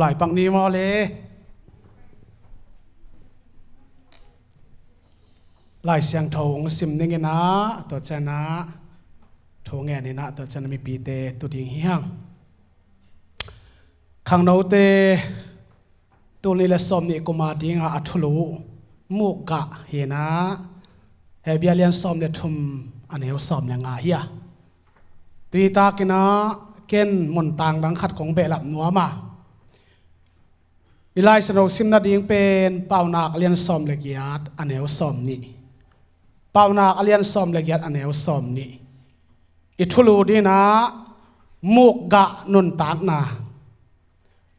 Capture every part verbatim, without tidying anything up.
Lai pak ni maw le. Lai Siangtho hong sim ning in ah, tua ciangin ah thu ngen in ah, tua ciangin ah mipite tu ding hi hang. Khangnote tul nih le sawm nih kum a ding a, a thulu mukgah hi in ah, Hebru a lian sawm le thum, a neu sawm le nga hi a. Tuni takin ah ken mun tang dang khat kong behlap nuam a. I Lai Siangtho sim nading pen Paunak a lian sawm le giat, a neu sawm nih. Paunak a lian sawm le giat, a neu sawm nih. I thulu ding in ah mukgah nuntakna,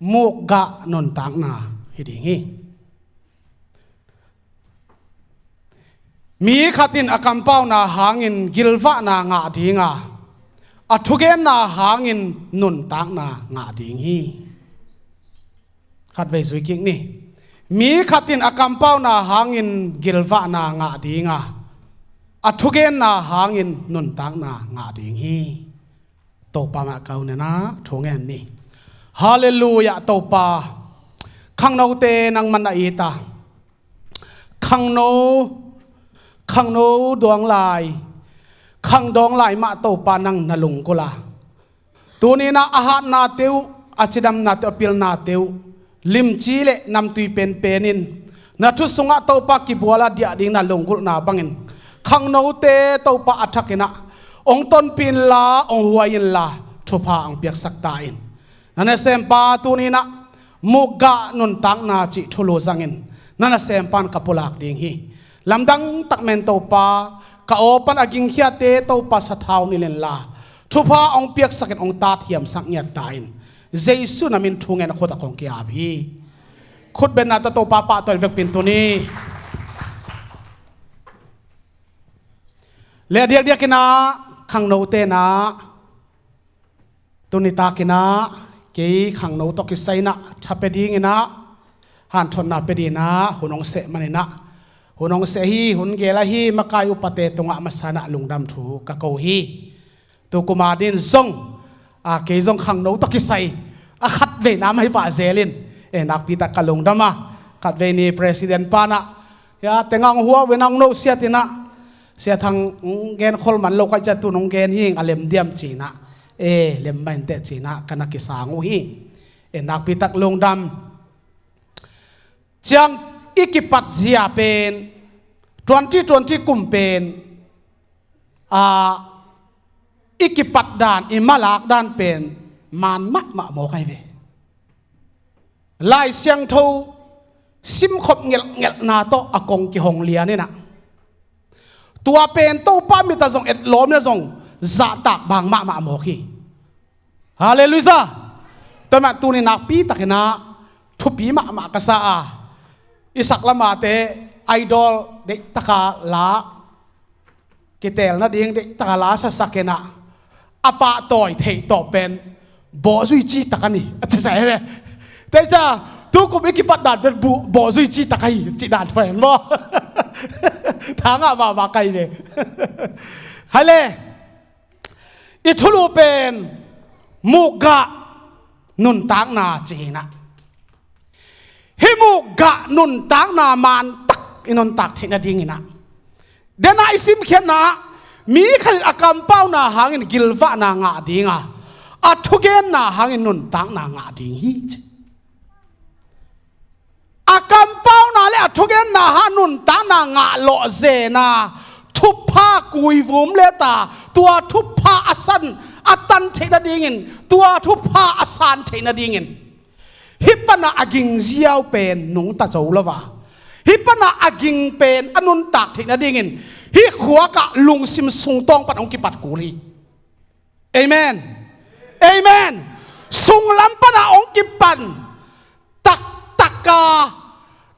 mukgah nuntakna hi ding hi. Mi khat in a kampauna hangin gilvahna ngah ding a, a thugenna hangin nuntakna ngah ding hi. Khatvei zui kik ni. Mi khat in a kampauna hangin gilvahna ngah ding a, a thugenna hangin nuntakna ngah ding hi. Topa mah ka hun in ah thu ngen ni. Halleluiah, Topa. Khangnote nangman na it a. Khangno, khangno dawng lai, khang dawng lai mah Topa nang na lunggulh a. Tuni in ah a hatnate uh, a cidamnate uh, a pilnate uh, limci le namtui penpen in na thu sungah Topa kibual a diah ding na lunggulhna bangin khangnote Topa a thak in ah hong tonpih inla, hong huai inla, thupha hong piaksak ta in. Na nasempa tuni in ah mukgah nuntakna cih thulu zangin na nasempa in ka pulak ding hi. Lamdang tak men Topa, ka aw pan a gingkhiate Topa sathau nilh inla, thupha hong piaksak in hong tathiamsak ngiat ta in. Jesu na min thu ngen a khut ah kong ki-ap hi. Khutbetna tawh Topa pahtawi vekpi in tuni. Le a diakdiak in ah khangnote in ah tuni takin ah kei khangno tawh kisai in ah tha pia ding in ah, hanthotna pia ding in ah hun hong seh man in ah, hun hong seh hi, hun gel ahi makai upate tungah masa in ah lungdam thu ka ko hi. Tu kum a ding zong, a, kei zong khangno tawh kisai a khatveina mah hi pah zel in, e, nakpi tak ka lungdam a. Khatvei ni president pa in ah, ya, tengah hong huah uh in ah hong nusiat in ah, Sia Thang hong gen khol man lo ka hih ciang tu in hong gen hi ing, a lem diam ci in ah, e, lem mah in teh ci in ah ka na kisang uh hi. E, nakpi tak lungdam. Ciang i kipat zia pen, twenty twenty kum pen, a, i kipat dan, i malak dan pen man mahmah mawk ahi ve. Lai Siangtho simkhop ngelhngelhna tawh a kong kihong lian in ah, tua pen Topa mit ah zong, etlawm in ah zong zahtak bang mahmah mawk hi. Halleluiah. Tua mah tuni nakpi tak in ah thupi mahmah ka sa a, i sak lamate idol deihtak a la, kiteel nading deihtak a la sasak in ah, a pahtawi theih tawh pen bawhzui ci tak a ni, a ci sa hi ve. Tei ca, tu kum i kipat dan pen bu-, bawhzui ci tak a hi, cih dan pen maw? Tha ngah mahmah ka hi ve. Hai le, i thulu pen mukgah nuntakna ci hi in ah, hih mukgah nuntakna man tak i nuntak theih nading in ah, den a i simkhiatna ah, mi khat in a kampauna hangin gilvahna ngah ding a, a thugenna hangin nuntakna ngah ding hi, ci. A kampauna le a thugenna hang nuntakna ngah lawh zen a, thupha kuivum leta, tua thupha a san a tan theih nadingin, tua thupha a san theih nadingin, hih pan a a ging ziau pen nungta zo lo a, hih pan a a ging pen a nuntak theih nadingin, hih khuak ah lungsim sungtawng pan hong kipat kul hi. Amen. Amen. Sunglam pan a hong kipan taktak a,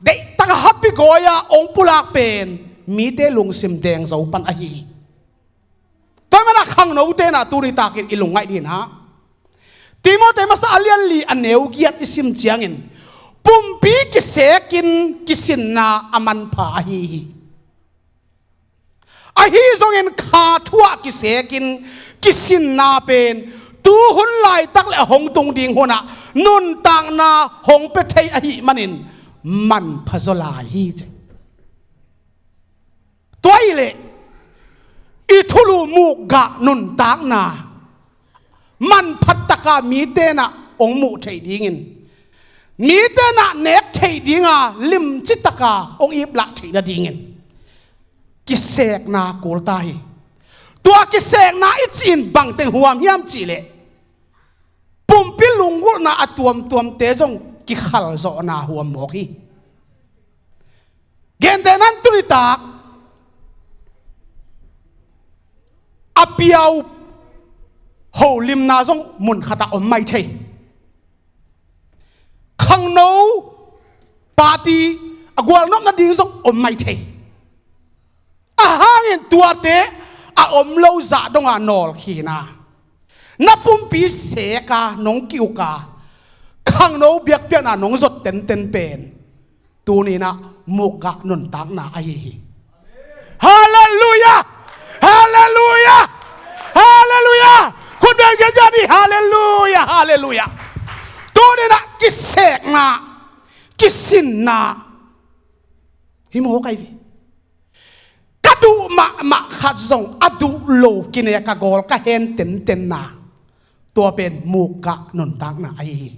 deihtak a happy gawi a hong pulak pen mite lungsim deng zo pan ahi hi. Tua man a khangnote in ah tuni takin i lungngaih ding in ah, Timoti masa a lian li a neu giat i sim ciangin, pumpi kisekin kisinna a manpha ahi hi. Ahi zongin kha thu ah kisekin kisinna pen tu hun laitak le a hong tung ding hun ah nuntakna hong pia thei ahih manin manpha zaw lai hi ci. Tua ahih leh i thulu mukgah nuntakna manpha taka mite in ah hong muh theih dingin, mite in ah nek theih dinga limci taka hong iplah theih nadingin kisekna kul ta hi. Tua kisekna i cih in bangteng huam hiam cih leh pumpi lunggulhna a tuamtuamte zong kikhalzawhna huam mawk hi. Gentehna in tuni tak a piau holimna zong mun khatah om mai thei. Khangno party a gualnop nading zong om mai thei. Ahang in tuate a om lo zah donga nawlkhin a, na pumpi sek a nong ki-uk a, khangno biakpiakna nong zot tenten pen tuni in ah mukgah nuntakna ahi hi. Halleluiah! Halleluiah! Halleluiah! Khut beng ziahziah ni. Halleluiah! Halleluiah! Tuni in ah kisekna, kisinna hi mawk ahi ve. Ka duh mahmah khat zong a duh lo kinek a gawl ka hen tentenna, tua pen mukgah nuntakna ahi hi.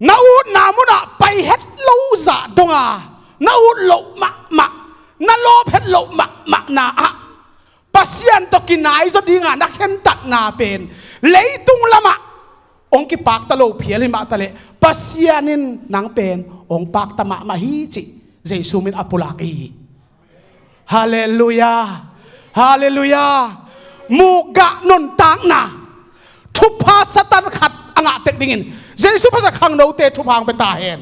Na utna munah pai het lo zah donga na ut loh mahmah, na lawp het loh mahmahna ah Pasian tawh kinaizaw dinga na khentatna pen leitung lamah hong kipakta lo phial hi mah taleh Pasian in nang pen hong pakta mahmah hi cih Jesu min a pulak hi. Halleluiah! Halleluiah! Mukgah nuntakna thupha Satan khat a ngah tek dingin Jesu Pasian khangnote thupha hong pia ta hen.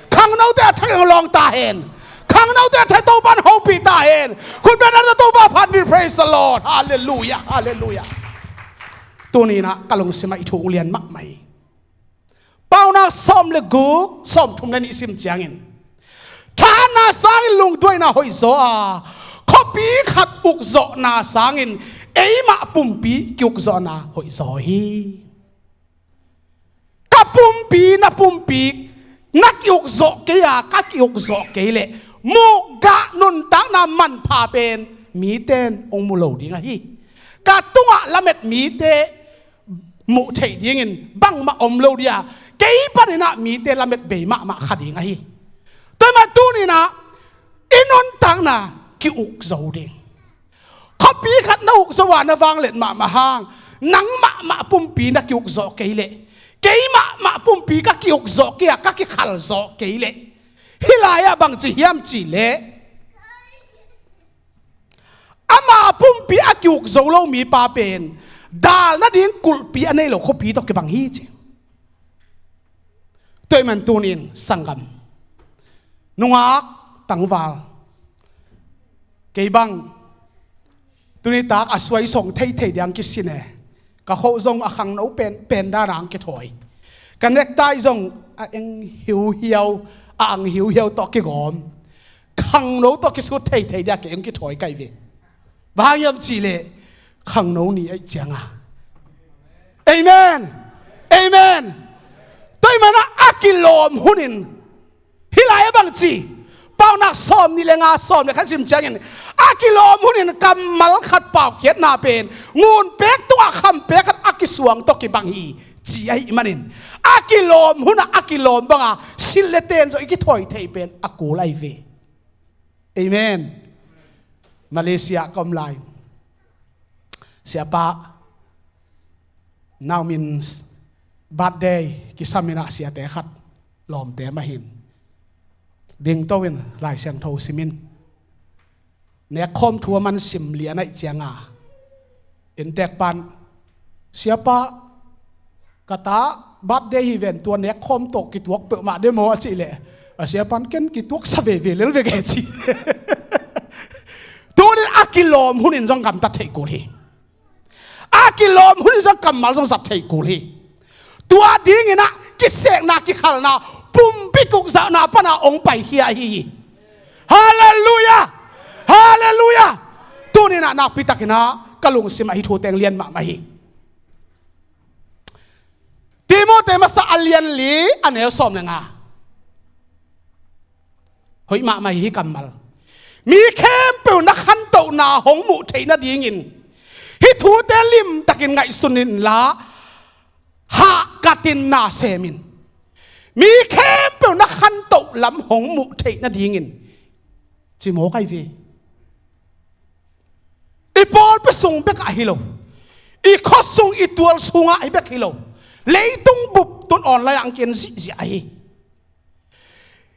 Khangnote a thak hong lawng ta hen. Khangnote a thak Topa'n hopih ta hen. Khut beng ziahziah Topa phat ni. Praise the Lord. Halleluiah. Halleluiah. Tuni in ah ka lungsim ah i thu hong lian mahmah hi. Paunak sawm le guk, sawm thum le nih sim ciangin, thahatna sangin lungduaina hoihzaw a, khuapi khat ukzawhna sangin eimah pumpi kiukzawhna hoihzaw hi. Ka pumpi, na pumpi na kiukzawh kei a, ka kiukzawh kei leh mukgah nuntakna manpha pen mite in hong mu lo ding ahi. Ka tungah lamet mite muh theih dingin bangmah om lo dia, kei panin ah mite lamet bei mahmah kha ding ahi. Tua ahih manin tuni in ah i nuntakna ki-ukzo ding. Khuapi khat na ukzo a na vangliat mahmah hang, nang mahmah pumpi na ki-ukzawh kei leh, kei mahmah pumpi ka ki-ukzawh kei a, ka kikhalzawh kei leh, hih lai-ah bangci hiam cih leh ama pumpi a ki-ukzo lo mipa pen dal nading kulhpi a nei lo khuapi tawh kibang hi ci. Tua ahih manin tuni in sanggam, nungak, tangval, kei bang tuni tak a suai song theithei ding kisin e. Ka khoh zong a khangno pen, pen dan a hong kithawi. Ka necktie zong a eng hiuhiau, a ang hiuhiau tawh kigawm. Khangno tawh kisut theithei ding a kei hong kithawi ka hi ve. Bang hang hiam cih leh khangno ni ahih ciang a. Amen. Amen. Tua ahih manin a kilawm hun in, hih lai-ah bangci, Paunak sawmnih le nga, sawm le khat sim ciangin, a kilawm hun in kammal khat paukhiatna pen ngun pek tungah kham pek khat a kisuang tawh kibang hi ci ahih manin, a kilawm hun ah a kilawm banga silh le ten zaw i kithawi thei pen a kul ahi ve. Amen. Malaysia ka om lai, siapa Nau Min birthday kisam in ah siate khat lawmte mah hi in, dingto in Lai Siangtho sim in, nekkhawm thu a man sim lian ahih ciang a, innteekpa in, "Siapa, ka ta birthday hi ven, tua nekkhawm tawh kituak peuhmah de maw?" a cih leh, a siapa in, "Ken kituak sa veve lel vek e," ci. Tuni in a kilawm hun in zong gamtat theih kul hi. A kilawm hun in zong kammal zong zat theih kul hi. Tua dingin ah kisekna, kikhalna, pumpi kiukzawhna pan a hong paikhia ahi hi. Halleluiah! Halleluiah! Tuni in ah nakpi takin ah ka lungsim ah hih thu teng lian mahmah hi. Masa a lian li a neu sawm le nga. Hoih mahmah hi kammal. Mi khempeuh na khantohna hong muh theih nadingin hih thute limtakin ngaihsun inla, hahkatin na sem in. Mi khempeuh na khantoh lam hong muh theih nadingin ci mawk ahi ve. I pawlpi sung bekah hi lo. I khuasung i tual sungah hi bek hi lo. Leitung bup tun online ah ang ken zihziah ahi.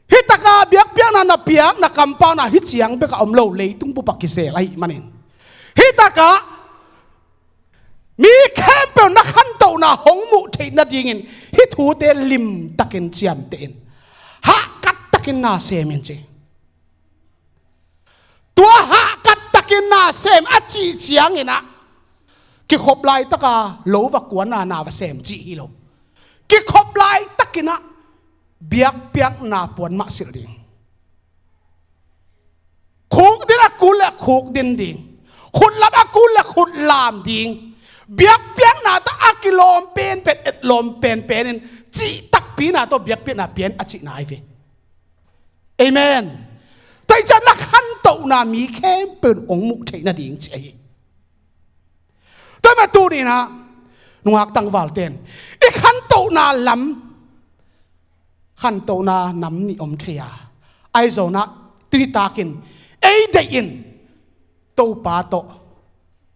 Hih takah biakpiakna na piak na kampauna hih ciang bekah om lo, leitung bupah kizel ahih manin. Hih takah mi khempeuh na khantohna hong muh theih nadingin hih thute limtakin ciamteh in. Hahkat takin na sem in ci. Tua hahkat takin na sem a cih ciangin ah, kikhop laitaka lo va kuanna na va sem cih hi lo. Kikhop laitakin ah biakpiakna puan mah silh ding. Khukdin a kul le khukdin ding. Khutlam a kul le khutlam ding. Biakpiakna tawh a kilawm penpen, etlawm penpen in cih takpi na tawh biakpiakna pian a cihna ahi ve. Amen. Tua hi ciah na khantohna mi khempeuh in hong muh theih nading ci ahi. Tua hi mah tuni-in ah nungak tangvalte in i khantohna lam, khantohna nam nih om thei a, ahi zongin ah tuitakin ei deih in Topa tawh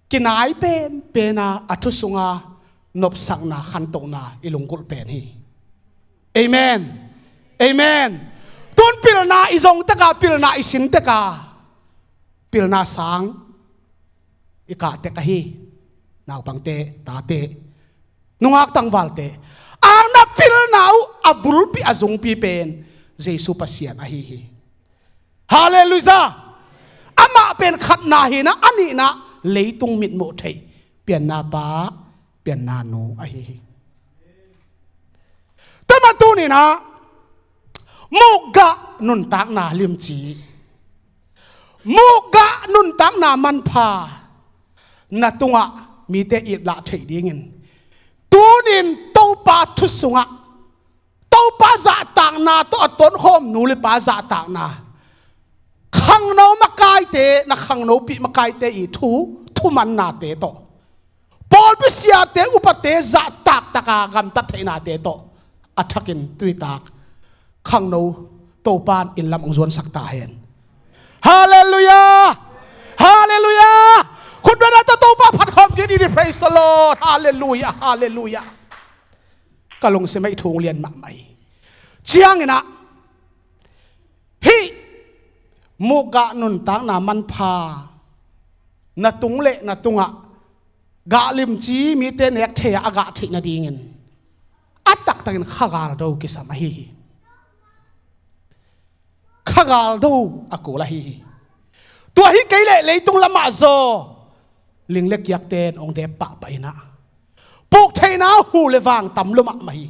kinai penpen a, a thu sunga nopsakna khantohna i lunggulh pen hi. Amen. Amen. Tun pilna i zong teka, pilna i sin teka, pilna sang i kah tek ahi. Naupangte, tate, nungak tangvalte, a na pilna uh a bulpi a zungpi pen Jesu Pasian ahi hi. Halleluiah. Amah pen khatna hi-in ah, a nihna leitung mitmuh theih pianna pa, pianna nu ahi hi. Tua hi mah tuni-in ah mukgah nuntakna limci, mukgah nuntakna manpha na tungah mite it lah theih dingin tuni-in Topa thu sungah Topa zahtakna tawh a tonkhawm nu le pa zahtakna, khangno makaite, na khangnopih makaite i thu, thumannate tawh, pawlpi siate, upate zahtak taka gamtat theihnate tawh a thakin tuitak khangno Topa in inn lam hong zuansak ta hen. Halleluiah. Halleluiah. Khutbetna tawh Topa phatkhawm kik ni. Praise the Lord. Halleluiah. Halleluiah. Ka lungsim ah i thu lian mahmah hi. Ciangin ah hih mukgah nuntakna manpha na tung le na tungah gah limci, mite nek thei a, a gah theih nadingin a taktakin khagal do kisam ahi hi. Khagal do a kul ahi hi. Tua hi kei leh leitung lamah zaw ling le kiakte in hong dep pahpah in ah puk theihna hu le vang tam lua mahmah hi.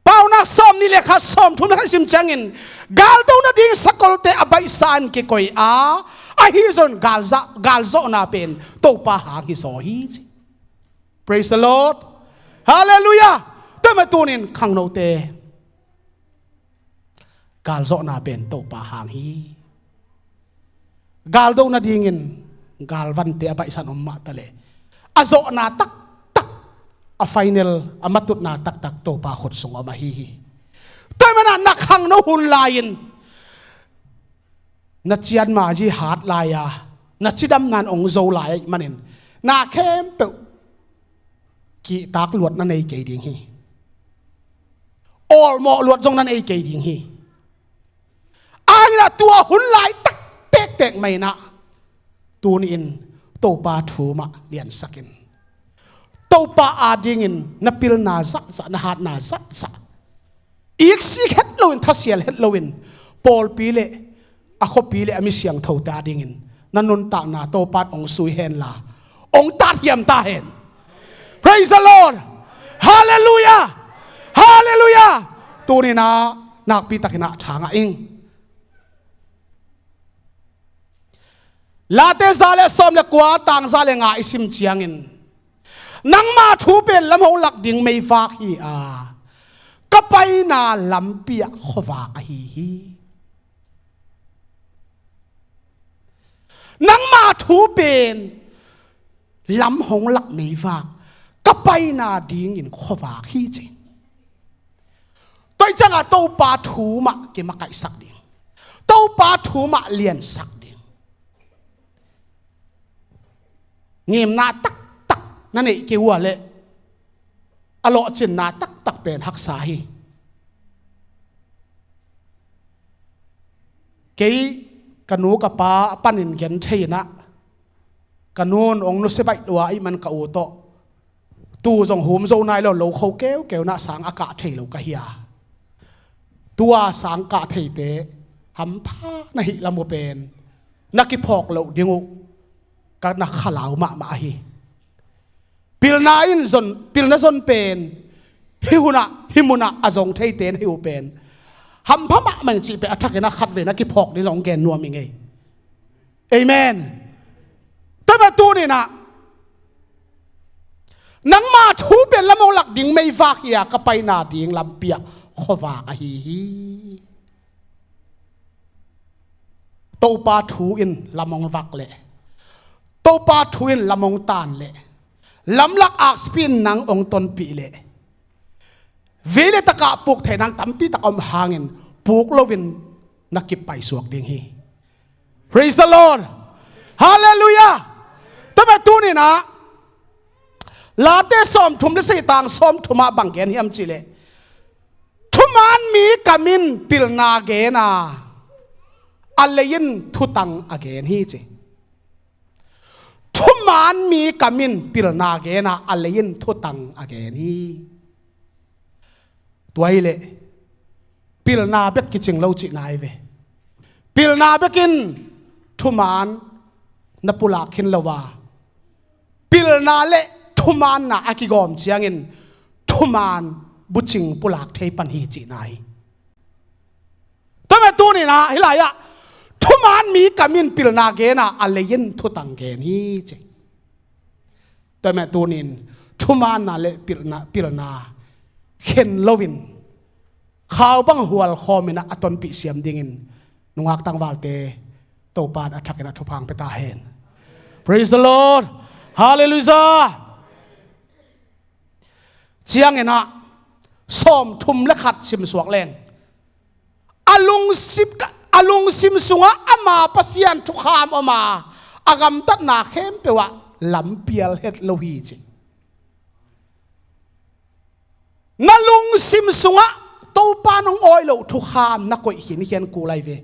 Paunak sawmnih le khat, sawmthum le khat i sim ciangin galdo nading sakolte a baihsa in kikoih a, ahi zongin galza-, galzawhna pen Topa hang hi zaw hi ci. Praise the Lord. Halleluiah. Tua hi mah tuni-in khangnote, galzawhna pen Topa hang hi. Galdo nadingin galvante a baihsa in om mah taleh a zawhna taktak, a final, a matutna taktak Topa khut sung om ahi hi. Tua hi mah in ah na khangno hun lai-in na cianma zi hat lai-a, na cidamna in hong zo lai ahih manin na khempeuh kihtak luat na nei kei ding hi. Awlmawh luat zong na nei kei ding hi. Ahi hangin ah tua hun laitak tektek mah in ah tuni-in Topa thu mah liansak in, Topa adingin na pilna zahzah, na hatna zahzah, iksik het loin, thasial het loin, pawlpi le a khuapi le a mi siangthote adingin na nuntakna Topa in hong sui henla, hong tathiam ta hen. Praise the Lord. Halleluiah. Halleluiah. Tuni-in ah nakpi takin ah thangah ing. Late za le sawm le kua, tang za le nga i sim ciangin, Nangma thu pen lam hong lak ding meivak hi a, ka paina lampi ah khuavak ahi hi. Nangma thu pen lam hong lak meivak, ka paina dingin khuavak hi ci. Tua hi ciangah Topa thu mah kimakaihsak ding, Topa thu mah liansak ding. Ngimna taktak na neih kei uh a leh a lawhcinna taktak pen haksa hi. Kei ka nu ka pa panin gen thei inah, ka nun hong nusia baih lua ahih man ka u tawh tu zong hum zo nai lo, lo kho keukeu inah sang a kah thei lo ka hi a, tua sang kah theite hampha na hih lam uh pen na kiphawk loh ding uh ka na khalau mahmah ahi. Pilna in zon, pilna zon pen hih hunah, hih munah a zong theite na hi uh pen hampha mahmah in cih pen a thakin a khatvei na kiphawk ding zong gen nuam ing ei. Amen. Tua mah tuninah nangma thu pen lam hong lak ding meivak hi a, ka paina ding lampi ah khuavak ahi hi. Topa thu in lam hong vak leh, Topa thu in lam hong tan leh, lamlak aksi in nang hong tonpih leh, vei le takah puk thei nang tampi tak om hangin puk loin na kip paisuak ding hi. Praise the Lord. Hallelujah. Tua mah tuninah Late sawmthum le sagih tang sawmthum ah bang gen hiam cih leh, thuman mi kam in pilna gen a, a lei in thutang a gen hi ci. Thuman mi kam in pilna gen a, a lei in thutang a gen hi. Tua hi leh pilna bek kicing lo cihna hi ve. Pilna bek in thuman na pulak khin lo a, pilna le thumaanna a kigawm ciangin thuman bucing pulak thei pan hi cihna hi. Tua mah tuninah hih lai-ah thuman mi kam in pilna gen a, a lei in thutang gen hi ci. Tua mah tunin thumaanna le pilna, pilna khen loin khau bang hual khawm inah a tonpih siam dingin nungak tangvalte Topa in a thakin a thupha hong pia ta hen. Praise the Lord. Hallelujah. Cianginah sawmthum le khat simsuak leng, a lungsim, a lungsim sungah ama Pasian thukham om a, a gamtatna khempeuh ah lampial het lo hi ci. Na lungsim sungah Topa nong awi loh thukham na koih khinkhian kul lai ve.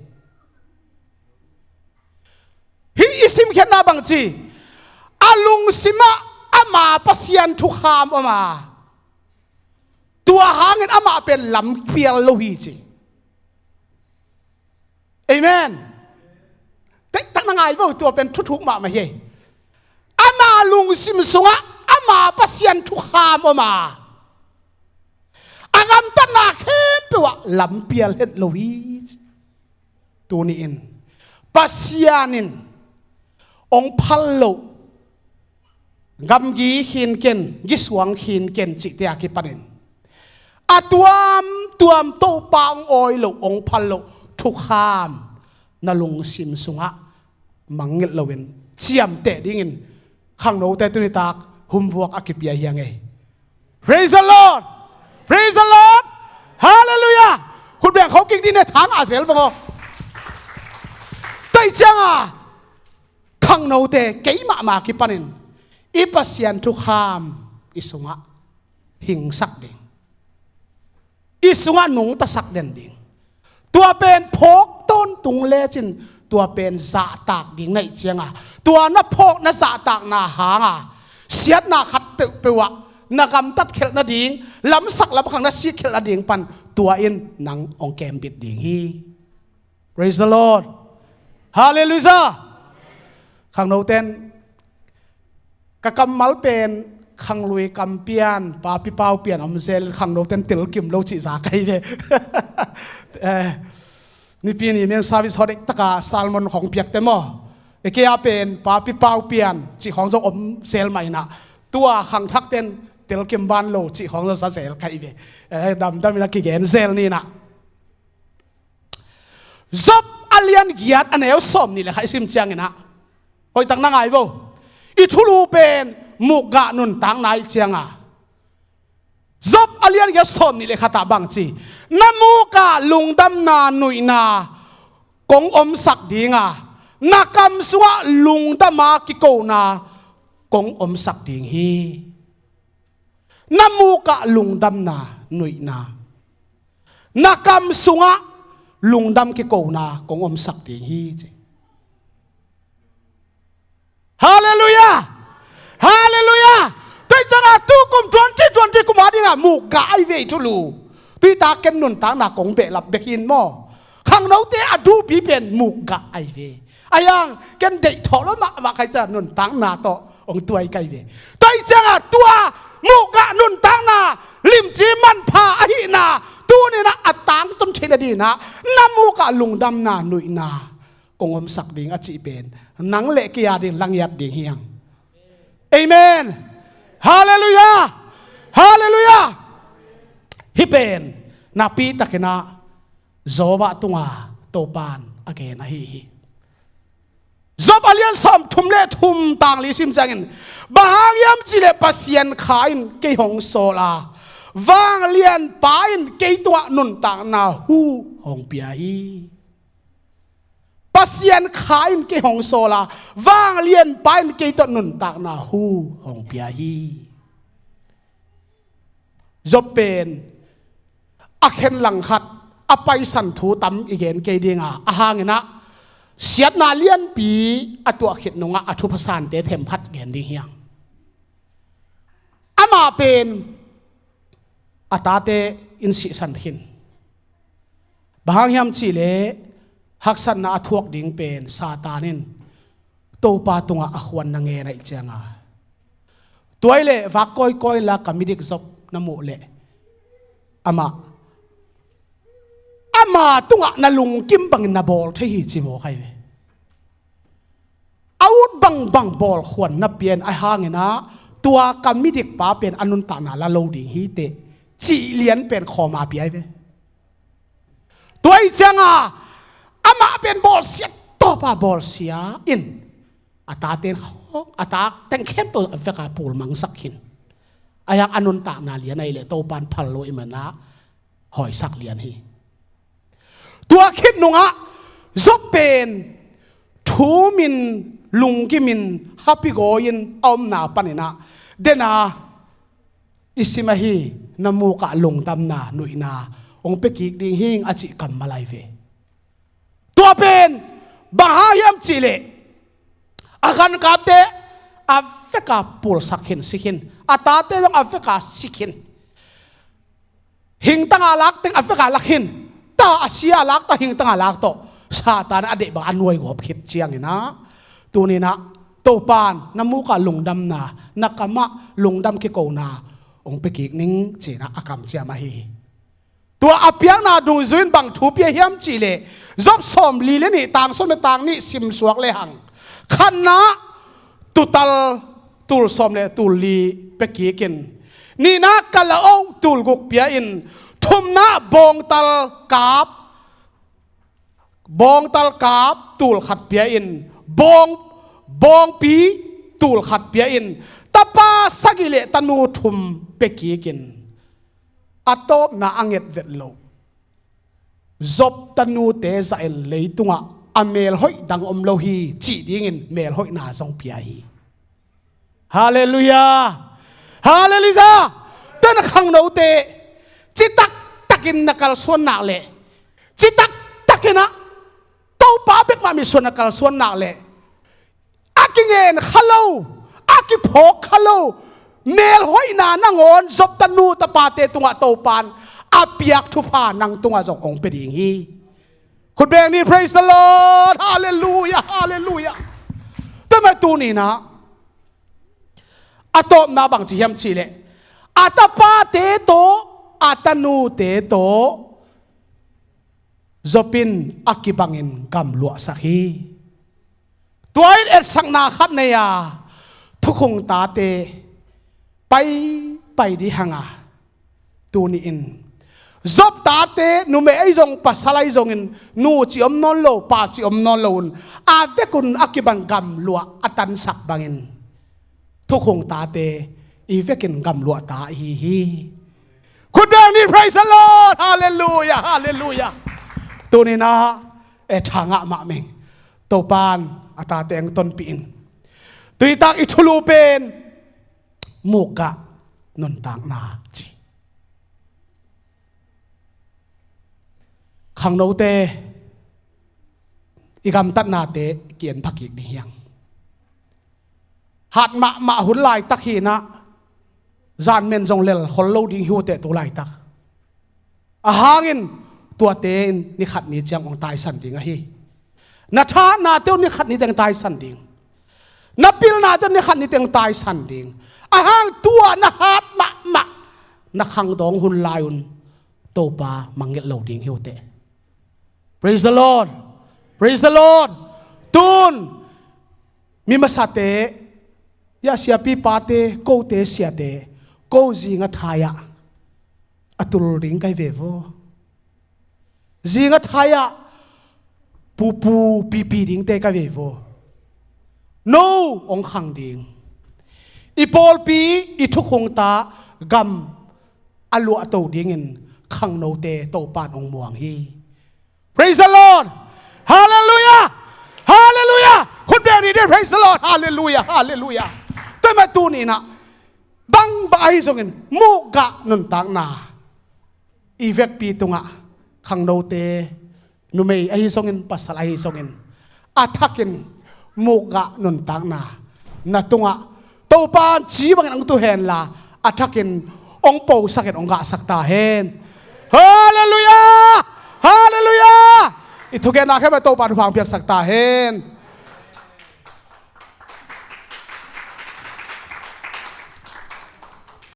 Hih i simkhiatna bangci, a lungsimah ama Pasian thukham om a, tua hangin amah pen lampial lo hi ci. Amen. Tektak na ngai vo, tua pen thuthuk mahmah hi. Ama lungsim sungah ama Pasian thukham om a, a gamtatna khempeuh ah lampial het lo hi. Tuni-in Pasian in hong phal loh, gamgi khin ken, gisuang khin ken cihte a kipanin a tuamtuam Topa hong awi loh, hong phal loh thukham na lungsim sungah mangngilh loin ciamteh dingin khangnote tunitak humvuak a kipia hi a ngei. Praise the Lord. Praise the Lord. Hallelujah. Khut beng kho kik dih ne, thang a zel bang aw. Tua hi cianga khangnote kei mahmah kipanin i Pasian thukham i sungah hingsak ding, i sungah nungtasak den ding. Tua pen phawk tawntung lecin tua pen zahtak ding na hih cianga, tua na phawk na zahtakna hanga siatna khat peuhpeuh ah na gamtat khelh nading, lamsak lamkhang na sik khelh nading pan tua in nang hong kembit ding hi. Praise the Lord. Hallelujah. Khangnoten ka kammal pen khanglui kam pian, papi pau pian om zel, khangnoten telkim lo cih za kai ve. Eh, nipi ni men service hodik taka sermon khong piakte maw, eke a pen papi pau pian cih khong zong om zel mah inah, Tua khangthakten telkim ban lo cih khawng lo sa zel ka hi ve. Eh, damdamin a kigen zel ni nah. Job a lian giat a neu sawm nih le khat i sim ciangin ah, hoihtak na ngai vo. I thulu pen mukgah nuntakna i cianga, Job a lian giat sawm nih le khat ah bang ci, na mukah lungdamna nuihna kong omsak dinga, na kam sungah lungdama kikona kong omsak ding hi. Na mukah lungdamna nuihna, na kam sungah lungdam kikona kong omsak ding hi ci. Halleluiah. Halleluiah. Tua hi cianga tukum twenty twenty kum a dinga mukgah ai ve i thulu. Tuita ken nuntakna kong behlap bek hi in maw. Khangnote a duhpi pen mukgah ai ve. Ahi hang ken deih thawh lo mahmah ka hi cianga nuntakna tawh hong tuai ka hi ve. Tua hi cianga tua mukgah nuntakna limci manpha ahihna tuninah a tangtun theihna dinah na mukah lungdamna nuihna kong omsak ding a cih pen nang le kei a ding langiat ding hi hang. Amen. Halleluiah. Halleluiah. Hih pen napi takinah Job ah tunga Topan a gen ahi hi. Job a lian sawm thum le thum tang li sim ciangin, bang hang hiam cihleh Pasian kha in kei hong sawl a, vanglianpa in kei tungah nuntakna hu hong pia hi. Pasian kha in kei hong sawl a, vanglianpa in kei tawh nuntakna hu hong pia hi. Job pen a khen langkhat a paisan thu tam i gen kei dinga, a hanginah siatna lianpi a tuah khit nungah a thupha sante themkhat gen ding hi hang. Amah pen a tate in sihsan khin. Bang hang hiam cihleh haksatna a thuak ding pen Satan in Topa tungah a khuan na ngen ahih cianga, tua hileh vak kawikawi la ka midik Job na muh leh amah, ama tungah na lungkim bangin na bawl thei hi ci mawk ahi ve. A ut bangbang bawl khuan na pia in a hanginah tua ka midikpa pen a nuntakna la lo ding hi teh cih lian pen khawm a pia hi ve. Tua hi cianga amah pen bawlsia tawpa bawlsia in a tate in khawng a ta teng khempeuh a veka pulmangsak khin. Ahi hang a nuntakna lian ahih leh Topan phal lo i manah hawisak lian hi. Tua khit nungah Job pen thumin lungkimin happy go-in a omna paninah dena i sim ahi, na mukah lungdamna nuihna hong pia kik ding hing a cih kammal ahi ve. Tua pen bang hang hiam cihleh a gankapte a veka pulsak khin si khin, a tate zong a veka si khin. Hingtanga lak teng a veka lak hin, ta a sia lak tawh hingtanga lak tawh Satan a deih bang a nuai gawp khit cianginah tuninah Topan na mukah lungdamna, na kamah lungdam kikona hong pia kik ning cinah a kamciam ahi hi. Tua a piakna dungzui in bang thu pia hiam cihleh Job sawm li le nih tang sawm le tang nih simsuak lehang, khatna tutal tul sawm le tul li pia kikin, nihna kalaoh tul guk pia in, thumna bawngtal kap, bawngtal kap tul khat pia in, bawng, bawngpi tul khat pia in, tapa sagih le tanu thum pia kikin, a tawpna a nget vet loh Job tanute zah in leitungah a melhoih dang om lo hi cih dingin melhoihna zong pia hi. Halleluiah. Halleluiah. Tua na khangnote citaktakin na kalsuan nak leh, citaktakinah Topa bekmah mitsuan na kalsuan nak leh, a kingen kha lo, a kiphawk kha lo melhoihna nangawn Job tanu tapate tungah Topan a piak thupha nang tungah zong hong pia ding hi. Khutbeng ni, praise the Lord. Halleluiah. Halleluiah. Tua mah tuninah a tawpna bang ci hiam cihleh a tapate tawh a tanute tawh Job in a kibangin gamluahsak hi. Tua in etsakna khat nei a, thukhung tate, Paipai dih hanga, tuni-in Job tate numei ahi zong pasal ahi zongin nu ci om nawn lo, pa ci om nawn lo un, a vekun a kiban gamluah a tansak bangin thukhung tate i vekin gamluah ta ihi hi. Khut beng ni, praise the Lord, hallelujah, hallelujah. Tuninah e thangah mahmeng Topan a tate ang tonpihin tuitak i thulu pen mukgah nuntakna ci. Khangnote i gamtatnate kian phakik ding hiang. Hat mahmah hun laitak hinah zanmen zong lel khol lo ding hi uh teh tu laitak. Ahangin tuate in nikhat ni ciang ong taisan ding ahi. Na thahatnate uh nikhat ni teng taisan ding. Na pilnate uh nikhat ni teng taisan ding. Ahang tua na hat mahmah na khangdawng hun lai un Topa mangngilh lo ding hi uh teh. Praise the Lord. Praise the Lord. Tun mi masate, ya siapi pate, kote siate, ko zinga thai-ah a tul ding kai ve vo. Zinga thai-ah pupu pipi dingte kai ve vo. No ong khang ding. I pawlpi i thukhungta gam a luahto dingin khangnote Topan ong muang hi. Praise the Lord. Hallelujah. Hallelujah. Khut beng ni dih, praise the Lord. Hallelujah. Hallelujah. Tua mah tuninah bang bang ahi zongin mukgah nuntakna i vekpi tungah khangnote, numei ahi zongin pasal ahi zongin a thakin mukgah nuntakna na tungah Topan ci bangin ang tu henla a thakin ong posakin ong gahsak ta hen. Hallelujah. Hallelujah. I thugenna khempeuh Topan hupang piaksak ta hen.